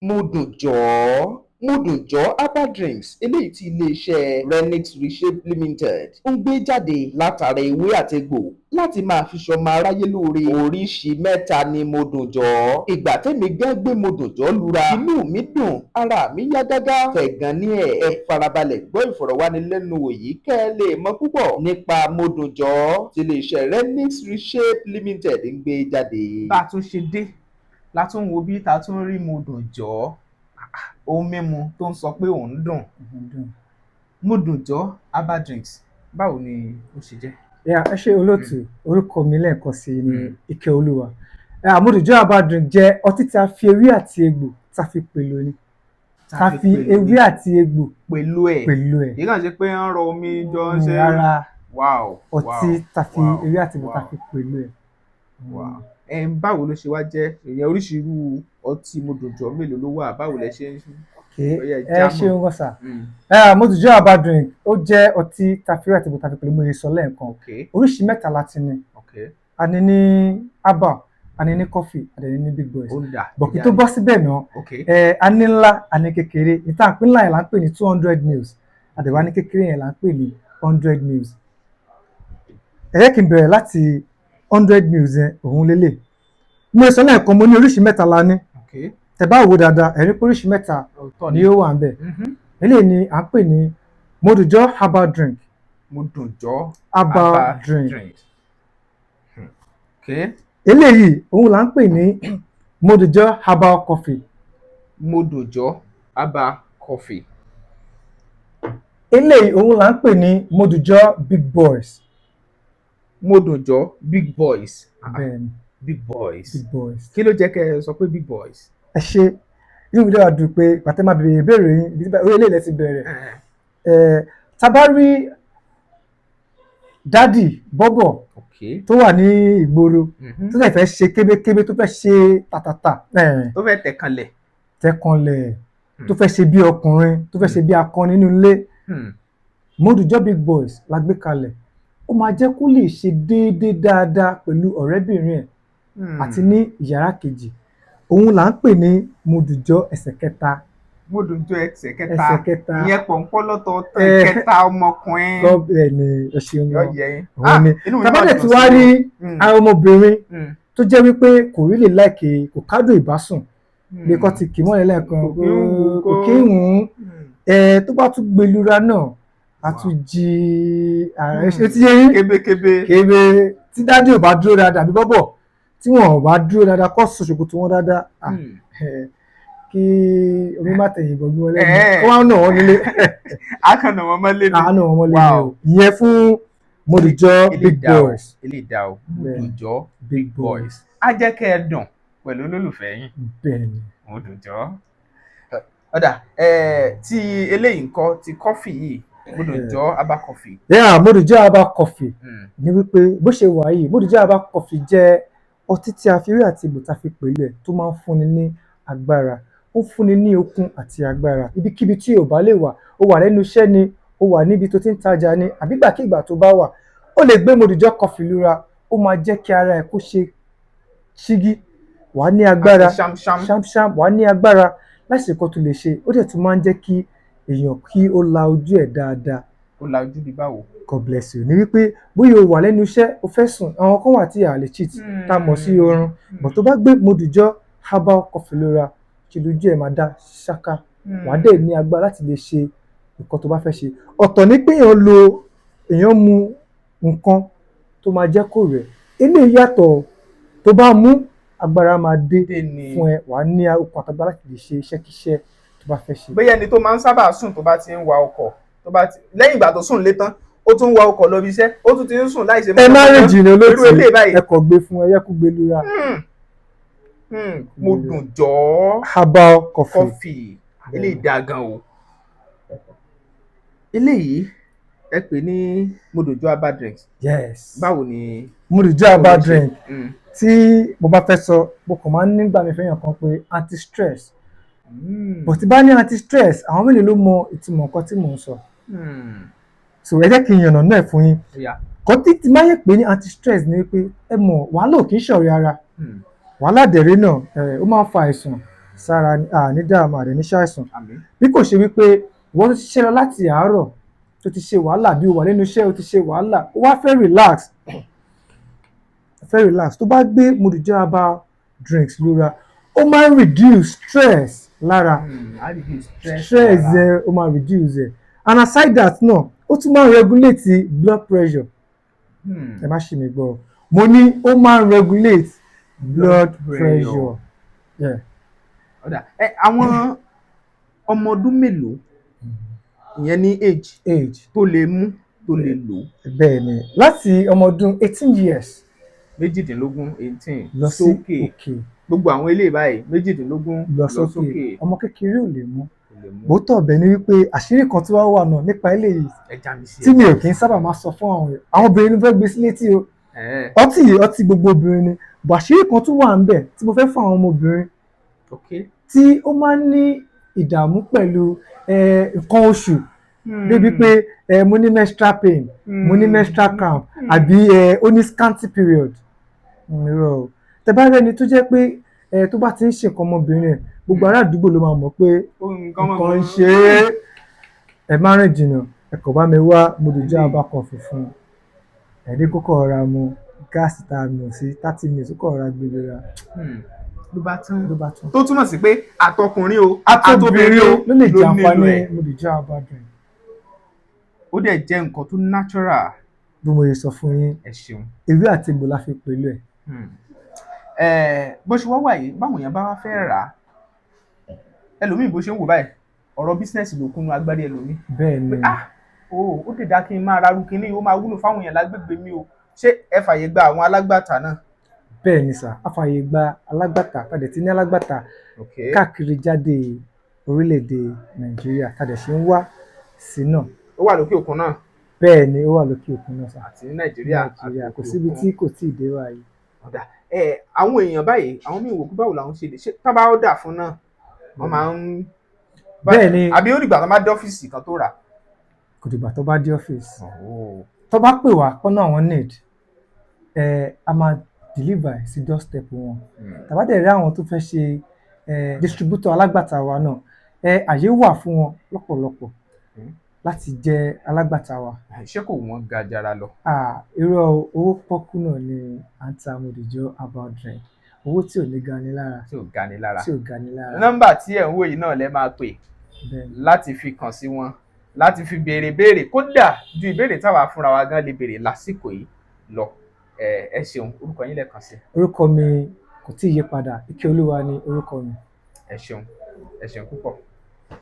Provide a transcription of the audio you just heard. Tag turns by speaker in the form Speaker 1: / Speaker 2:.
Speaker 1: Mọ́dùnjọ́ Mọ́dùnjọ́ herbal drinks, eléyìí tí iléeṣẹ́ Renix Reshape Limited ń gbé jáde látara ewé àtegbò láti máa fi ṣọmọ aráyé lóore. Oríṣìí mẹ́ta ni Mọ́dùnjọ́. Ìgbà tẹ́mi gán gbé Mọ́dùnjọ́ lura, inú mi dùn, ara mi yá gágá. Tẹ̀gàn ní ẹ̀. Ẹ farabalẹ̀ gbọ́ ìfọ̀rọ̀wánilẹ́nuwò yìí kẹ́ ẹ lè mọ̀ púpọ̀ nípa Mọ́dùnjọ́ tí iléeṣẹ́ Renix Reshape Limited ń gbé jáde.
Speaker 2: Bá a tún ṣe dé la tún wo bí ta tún rí Mọ́dùnjọ́, ohun mímu tó ń sọ pé òun dùn. Mọ́dùnjọ́ herbal drinks, báwo ni ó ṣe jẹ́?
Speaker 3: Yeah, ẹ ṣé olóòtú. Orúkọ mi lẹ́ẹ̀kan sí ni Ìkẹ́olúwa. Mọ́dùnjọ́ herbal drink jẹ́ ọtí tí a fi ewé àti egbò tá a fi pèlò ni, tá a fi ewé àti egbò
Speaker 2: pẹ̀lú ẹ̀.
Speaker 3: Pèlò ẹ̀.
Speaker 2: Kì í kàn ṣe pé ń rọ omi jọ ń ṣe.
Speaker 3: Rárá, ọtí tá a fi ewé àti egbò tá a fi pèlò ẹ̀.
Speaker 2: Wow. Ẹ báwo ló ṣe wá jẹ́? Ìyẹn oríṣi irú ọtí Mọ́dùnjọ́ mélòó ló wà? Báwo lẹ ṣe ń
Speaker 3: Okay.
Speaker 2: Ó yẹ
Speaker 3: Ẹ
Speaker 2: já mọ̀.
Speaker 3: ṣeun gan sà. Mọ́dùnjọ́ herbal drink, ó jẹ́ ọtí tá a fi ewé àti egbò tá a fi pèlò, mo lè sọ lẹ́ẹ̀kan. Oríṣi mẹ́ta la ti ní. A ní ní herbal, a ní ní coffee, a dẹ̀ ní ní big boys.
Speaker 2: Ó ń dà.
Speaker 3: Bọ̀ kí tó bọ́ síbẹ̀ náà, a ní ńlá, a ní kékeré. Ìta àpín ńlá yẹn là ń pè ní 200 mils, a dẹ̀ wá ní kékeré yẹn là ń pè ní 100 mils. Ẹ jẹ́ kí n bẹ̀rẹ̀ láti 100 mils yẹn, òun lélẹ̀. Mo sọ lẹ́ẹ̀kan, mo ní oríṣi mẹ́ta la ní. Tẹ́ bá wò dáadáa, ẹ rí pé oríṣi mẹ́ta
Speaker 2: Ọ̀tọ̀
Speaker 3: ni ó wà ń bẹ̀. Eléyìí ni à ń pè ní Mọ́dùnjọ́ herbal drink.
Speaker 2: Mọ́dùnjọ́
Speaker 3: Herbal drink.
Speaker 2: Drink. Okay.
Speaker 3: Eléyìí, òun là ń pè ní Mọ́dùnjọ́ herbal coffee.
Speaker 2: Mọ́dùnjọ́ herbal coffee.
Speaker 3: Eléyìí, òun là ń pè ní Mọ́dùnjọ́ big boys.
Speaker 2: Mọ́dùnjọ́ big boys.
Speaker 3: Bẹ́ẹ̀ni.
Speaker 2: Big boys.
Speaker 3: Big boys.
Speaker 2: Kí ló jẹ́ kẹ́ ẹ sọ pé big boys?
Speaker 3: Ẹ ṣe, inú mi dẹ́wà dùn pé pàtẹ́ máa bèrè ìbéèrè yín, ibi tí orí eléyìí lẹ ti bẹ̀rẹ̀. Tá bá rí daddy bọ́bọ̀ tó wà ní ìgboro, tó dẹ̀ fẹ́ ṣe kébékébé, tó fẹ́ ṣe tàtàtà,
Speaker 2: tó fẹ́ tẹ̀ kanlẹ̀.
Speaker 3: Tẹ́kanlẹ̀, tó fẹ́ ṣe bí ọkùnrin, tó fẹ́ ṣe bí akọni nínú ilé, Mọ́dùjọ́ big boys la gbé kalẹ̀. Ó máa jẹ́ kó lè ṣe déédéé dáadáa pẹ̀lú ọ̀rẹ́bìnrin ẹ̀ àti ní ìyàrá kejì. Òun là ń pè ní Mọ́dùjọ́ ẹsẹ̀ kẹta.
Speaker 2: Mọ́dùjọ́ ẹsẹ̀ kẹta.
Speaker 3: Ẹsẹ̀ kẹta.
Speaker 2: Ìyẹn pọ̀npọ́ lọ́tọ̀ tán. Kẹta ọmọkùnrin.
Speaker 3: Ẹ̀ ní, ẹ ṣeun
Speaker 2: yọ
Speaker 3: gan.
Speaker 2: Yẹ yín.
Speaker 3: Òun ni.
Speaker 2: Inú mi
Speaker 3: Tàbá
Speaker 2: máa
Speaker 3: dẹ̀
Speaker 2: dùn
Speaker 3: tí
Speaker 2: sí
Speaker 3: wá
Speaker 2: i.
Speaker 3: rí àwọn ọmọbìnrin tó jẹ́ wípé kò rí lè like, kò kádùn ìbásùn, bí kò ti kì mọ́lẹ̀ lẹ́ẹ̀kan,
Speaker 2: Kò kí ń wù ú.
Speaker 3: kò kí ń wù ú, ẹ tó bá tún gbẹlura náà, a tún jí ara ẹ ṣe tí yé yín.
Speaker 2: Kébékébé.
Speaker 3: Kébé. Tí daddy ò bá dúró dáadáa, àbí bọ́bọ̀ tí wọn ò bá dúró dáadáa, kó sùn ṣòkòtò wọn dáadáa, kí omi má tẹ̀yìn bọ̀ gbé wọn lẹ́nu, kó wá nà wọ́n nílé.
Speaker 2: Akànnà wọn mọ́lé ni.
Speaker 3: Àánú wọn mọ́lé ni o. Ìyẹn fún Mọ́dùjọ́
Speaker 2: Ilé
Speaker 3: big
Speaker 2: dá o.
Speaker 3: boys.
Speaker 2: Ilé dá o.
Speaker 3: Bẹ́ẹ̀.
Speaker 2: Mọ́dùjọ́
Speaker 3: big
Speaker 2: big boys á jẹ́ kẹ́ ẹ dùn pẹ̀lú olólùfẹ́ yín.
Speaker 3: Bẹ́ẹ̀ni.
Speaker 2: Mọ́dùjọ́. Ọ̀dà tí eléyìí ńkọ́, ti coffee yìí, Mọ́dùjọ́ herbal coffee?
Speaker 3: Yeah, Mọ́dùjọ́ herbal coffee ní wípé bó ṣe wà yìí, Mọ́dùjọ́ herbal coffee jẹ́ ọtí tí a fi ewé àti egbò tá a fi pèlú ẹ̀, tó máa ń fúnni ní agbára. Ó fúnni ní okun àti agbára. Ibikíbi tí ò bá lè wà, ó wà lẹ́nu iṣẹ́ ni, ó wà níbi tó ti ń tajà ni, àbígbàkígbà tó bá wà, ó lè gbé Mọ́dùjọ́ coffee lura. Ó máa jẹ́ kí ara ẹ̀ kó ṣe ṣígí, wàá ní agbára.
Speaker 2: Àti ṣámṣám.
Speaker 3: Ṣámṣám, wàá ní agbára lásìkò tó lè ṣe. Ó dẹ̀ tún máa ń jẹ́ kí èèyàn kí ó la ojú ẹ̀ dáadáa.
Speaker 2: Ó la ojú bí báwo?
Speaker 3: God bless you. Ní wípé bóyá o wà lẹ́nu iṣẹ́, o fẹ́ sùn, àwọn kan wà tí a lè cheat, tá a mọ̀ sí oorun, but tó bá gbé Mọ́dùjọ́ herbal coffee lóra, ṣe lójú ẹ̀ máa dá ṣáká, wàá dẹ̀ ní agbára láti lè ṣe nǹkan tó bá fẹ́ ṣe. Ọ̀tọ̀ ní pé èèyàn lo, èèyàn mu nǹkan tó máa jẹ́ kó rẹ̀. Eléyìí yàtọ̀. Tó bá mú, agbára máa dé
Speaker 2: Dé ni.
Speaker 3: fún ẹ, wàá ní okun àtagbára láti lè ṣe iṣẹ́kíṣẹ́ tó bá fẹ́ ṣe.
Speaker 2: Bóyá ẹni tó máa ń sábà sùn tó bá ti ń wa ọkọ̀, tó bá ti lẹ́yìn ìgbà tó sùn lé tán, ó tún ń wa ọkọ̀ lọ bí iṣẹ́, ó tún ti ń sùn láì ṣe
Speaker 3: Ẹ má rìn jìnnà.
Speaker 2: Irú
Speaker 3: Olóòtú,
Speaker 2: eléyìí báyìí.
Speaker 3: Ẹ kò gbé fún ẹ, yẹ kó gbé lura.
Speaker 2: Mọ́dùnjọ́
Speaker 3: herbal coffee.
Speaker 2: Coffee, eléyìí dáa gan o. Eléyìí ẹ pè ní Mọ́dùnjọ́ herbal drinks?
Speaker 3: Yes.
Speaker 2: Báwo ni?
Speaker 3: Mọ́dùjọ́ herbal drink, tí mo bá fẹ́ sọ, mo kàn máa ń nígbà mi fẹ́yàn kan pé anti stress, but tí bá ní anti stress, àwọn mélòó ló mọ ìtumọ̀ nǹkan tí mò ń sọ? So ẹ jẹ́ kí n yànnà náà fún yín.
Speaker 2: Ó yá.
Speaker 3: Kọ́ tí máa yẹ pé ní anti stress ni wípé, ẹ mọ̀, wàhálà ò kì í ṣọ̀rẹ́ ara. Wàhálà dẹ̀rẹ́ náà, ó máa ń fa àìsàn. Sára ni à ní dààmú àdẹ̀ ní ṣàìsàn.
Speaker 2: Àmín.
Speaker 3: Bí kò ṣe wípé ìwọ tó ti ṣiṣẹ́ lọ láti àárọ̀, tó ti ṣe wàhálà, bí o wà nínú iṣẹ́, o ti ṣe wàhálà, o wá fẹ́ relax, tó bá gbé Modùjọ́ herbal drinks lura, ó máa ń reduce stress lára.
Speaker 2: Á reduce stress.
Speaker 3: Stress
Speaker 2: lára.
Speaker 3: ẹ, ó máa reduce ẹ. And aside that náà, ó tún máa ń regulate blood pressure. Ẹ má ṣì mí gbọ́ o. Mo ní ó máa ń regulate blood
Speaker 2: pressure.
Speaker 3: pressure. Yeah.
Speaker 2: Ó dáa. Ẹ àwọn ọmọ ọdún mélòó, ìyẹn ní age,
Speaker 3: age
Speaker 2: tó lè mú, tó lè lò?
Speaker 3: Bẹ́ẹ̀ ni, láti ọmọ ọdún 18 years
Speaker 2: 18, 18
Speaker 3: lọ sí
Speaker 2: sókè.
Speaker 3: Òkè.
Speaker 2: Gbogbo àwọn eléyìí báyìí, 18
Speaker 3: lọ sókè. Ọmọ kékeré ò lè mú.
Speaker 2: Kò lè mú.
Speaker 3: Bótọ̀ ọ̀bẹ ni wípé àṣírí kan tí wàá wà náà nípa eléyìí
Speaker 2: Ẹ já mi sí.
Speaker 3: tí mi ò kì í sábà máa sọ fún àwọn èèyàn. Àwọn obìnrin ló fẹ́ gbé sí létí o. Ọtí yìí, ọtí gbogbo obìnrin ni, bọ̀ àṣírí kan tún wà ń bẹ̀ tí mo fẹ́ fún àwọn ọmọbìnrin tí ó máa ń ní ìdààmú pẹ̀lú nǹkan oṣù, débi pé mo ní menstrual pain, mo ní menstrual cramp, àbí ó ní scanty period. Irọ́ o. Tẹ bá rẹ́ni tó jẹ́ pé tó bá ti ń ṣe nǹkan ọmọbìnrin ẹ̀, gbogbo ará àdúgbò ló máa mọ̀ pé nǹkan ń ṣe é. Ẹ má rìn jìnnà, ẹ kàn bá mi wá Modùjọ́ herbal coffee fún ẹ̀rí, kókó ọ̀ra mu gáàsì tá a mọ̀ sí 30 minutes, ó kọ̀ ọ̀ra gbé lera.
Speaker 2: Ló bá tán.
Speaker 3: Ló bá tán.
Speaker 2: Tó túmọ̀ sí pé àtọkùnrin o,
Speaker 3: àtobìnrin o ló lè jẹ
Speaker 2: nílò
Speaker 3: àǹfààní
Speaker 2: ẹ̀.
Speaker 3: Modùjọ́ herbal drink.
Speaker 2: Ó dẹ̀ jẹ́ nǹkan tó natural.
Speaker 3: Bí mo ṣe sọ fún yín,
Speaker 2: Ẹ ṣeun.
Speaker 3: ewé àti egbò la fi pẹ̀lú ẹ̀.
Speaker 2: Bó ṣe wá wà yìí, báwọn èèyàn bá wá fẹ́ rà á, ẹlòmíì bó ṣe ń wò báyìí, ọ̀rọ̀ business ló kúnnú agbárí ẹlòmíì.
Speaker 3: Bẹ́ẹ̀ ni.
Speaker 2: Ah, o ó dè dá kí n máa rarú kinní, ó máa wúlò fáwọn èèyàn lágbègbè mi o. Ṣé ẹ fàyè gba àwọn alágbàtà náà?
Speaker 3: Bẹ́ẹ̀ ni sà, a fààyè gba alágbàtà, tàdé tí ní alágbàtà káàkiri jáde orílẹ̀-èdè Nàìjíríà, tàdé ṣe ń wá sí náà.
Speaker 2: Ó wà lókè òkun náà?
Speaker 3: Bẹ́ẹ̀ ni, ó wà lókè òkun náà sà.
Speaker 2: Àti ní Nàìjíríà.
Speaker 3: Nàìjíríà,
Speaker 2: àti
Speaker 3: kò
Speaker 2: òkè
Speaker 3: síbi
Speaker 2: òkun.
Speaker 3: tí kò tíì dé wáyé.
Speaker 2: Ó dáa. Ẹ àwọn èèyàn báyìí, àwọn míì wò pé báwo làwọn ṣe lè ṣe tá bá ọ̀dà fún náà, wọ́n máa ń
Speaker 3: Bẹ́ẹ̀ ni.
Speaker 2: Àbí ó dìgbà tó bá dé ọ́fíìsì kan tó rà?
Speaker 3: Kò dìgbà tó bá dé ọ́fíìsì. Tó bá pè wá kọ́nà àwọn need ẹ, a máa deliver ẹ̀ sí doorstep wọn. Tàbá dẹ̀ rí àwọn tó fẹ́ ṣe distributor, alágbàtà wa náà, àyè wà fún wọn lọ́pọ̀lọpọ̀ láti jẹ́ alágbàtà wa.
Speaker 2: Ṣé kò wọ́n ga jara lọ?
Speaker 3: Ah, irọ́, owó pọ́kú náà ni à ń ta Modùjọ́ herbal drink, owó tí ò ní ga ni lára.
Speaker 2: Tí ò ga ni lára.
Speaker 3: Tí ò ga ni lára.
Speaker 2: Nọ́mbà tí ẹ̀ ń wò yìí náà lẹ máa pè
Speaker 3: Bẹ́ẹ̀ ni.
Speaker 2: láti fi kàn sí wọn, láti fi béèrè béèrè, kódà ju ìbéèrè táwa fúnra wa gan lè béèrè lásìkò yìí lọ. Ẹ ṣeun. Orúkọ yín lẹ́ẹ̀kan sí?
Speaker 3: Orúkọ mi kò tí ì yí padà, Ike Olúwa ni orúkọ mi.
Speaker 2: Ẹ ṣeun, ẹ ṣeun púpọ̀.